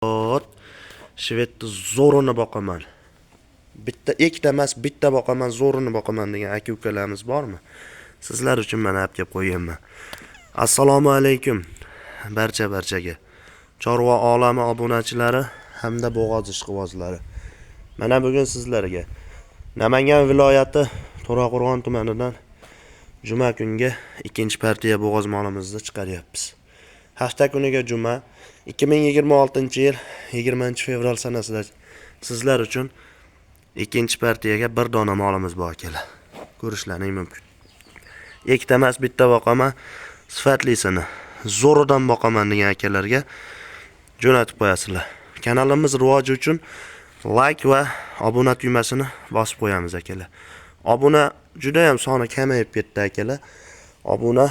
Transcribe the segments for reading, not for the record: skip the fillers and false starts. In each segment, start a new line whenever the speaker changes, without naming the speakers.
Ot, shvedni zo'rini boqaman. Bitta ikkita emas, bitta boqaman, zo'rini boqaman degan aka ukalarimiz bormi? Sizlar uchun mana olib kelib qo'yganman. Assalomu alaykum barcha barchaga. Chorva olami obunachilari hamda bo'g'oz ishqibozlari. Mana bugun sizlarga Namangan viloyati To'raqo'rg'on tumanidan juma kungi ikkinchi partiya bo'g'oz molimizni chiqaryapmiz. Hafta kuniga juma 2026-yil 20-fevral sanasida sizlar uchun ikkinchi partiyaga bir dona molimiz bor akalar. Ko'rishlaring mumkin. Ikkita emas, bitta boqaman, sifatlisini zo'ridan boqaman degan akalarga jo'natib qo'yasizlar. Kanalimiz rivoji uchun like va obuna tugmasini bosib qo'yamiz akalar. Obuna juda ham soni kamayib ketdi akalar. Obuna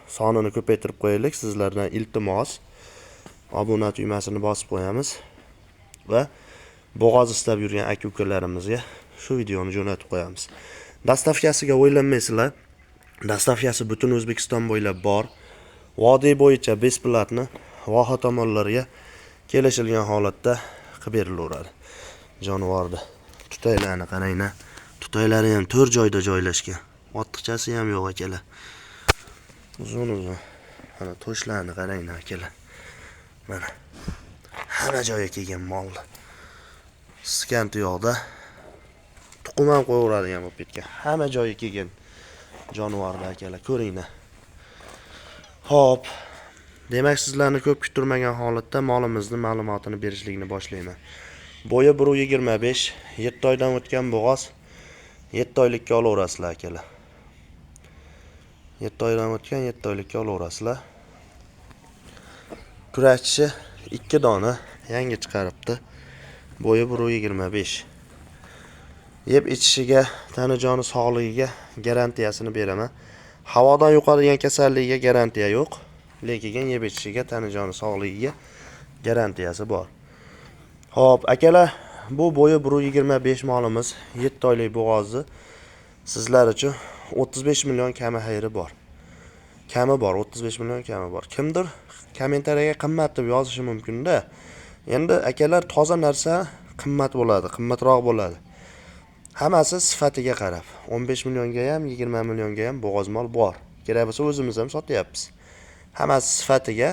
sonini ko'paytirib qo'yaylik, sizlardan iltimos. Obuna tugmasini bosib qo'yamiz va bo'g'oz istab yurgan aka ukalarimizga shu videoni jo'natib qo'yamiz. Dostavkasiga o'ylanmaysizlar. Dostavkasi butun O'zbekiston bo'ylab bor. Vodiy bo'yicha besplatni voha tomonlarga kelishilgan holatda qilib berilaveradi. Jonivorni tutaylarni qaranglar. Tutaylari ham to'rt joyda joylashgan. Ortiqchasi ham yo'q akalar. Uzun uzun. Mana to'shlarni qaranglar akalar. Mana hamma joyga kelgan molni. Skan tuyoqda tuqum ham qo'yaveradigan bo'lib ketgan. Hamma joyga kelgan jonivorlar akalar, ko'ringlar. Xo'p, demak sizlarni ko'p kuttirmagan holatda molimizni ma'lumotini berishlikni boshlayman. Bo'yi 1.25, 7 oydan o'tgan bo'g'oz, 7 oylikka olaverasizlar akalar. 7 oydan o'tgan 7 oylikka olaverasizlar. Kurashchi 2 dona yangi chiqaribdi. Bo'yi 1.25. Yeb ichishiga, tani joni sog'ligiga garantiyasini beraman. Havodan yuqadigan kasalligiga garantiya yo'q, lekin yeb ichishiga, tani joni sog'ligiga garantiyasi bor. Xo'p, akalar, bu bo'yi 1.25 molimiz, 7 oylik bo'g'ozni sizlar uchun 35 million kami xayri bor. Kami bor, 35 million kami bor. Kimdir kommentariyaga qimmat deb yozishi mumkin-da. Endi akalar, toza narsa qimmat bo'ladi, qimmatroq bo'ladi. Hammasi sifatiga qarab. 15 millionga ham, 20 millionga ham bo'g'oz mol bor. Kerak bo'lsa o'zimiz ham sotyapmiz. Hammasi sifatiga,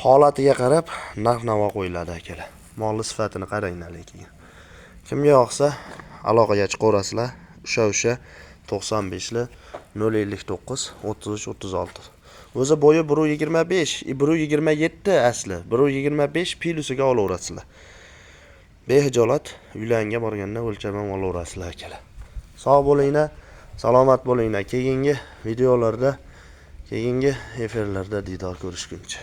holatiga qarab narx-navo qo'yiladi akalar. Molni sifatini qaranglar lekin. Kimga yoqsa aloqaga chiqaverasizlar. O'sha 95 li 059 33 36. O'zi bo'yi 1.25, 1.27 asli. 1.25 plusiga olaverasizlar. Behijolat uylanga borganda o'lchab ham olaverasizlar akalar. Sog' bo'linglar, salomat bo'linglar. Keyingi videolarda, keyingi efirlarda diydor ko'rishguncha.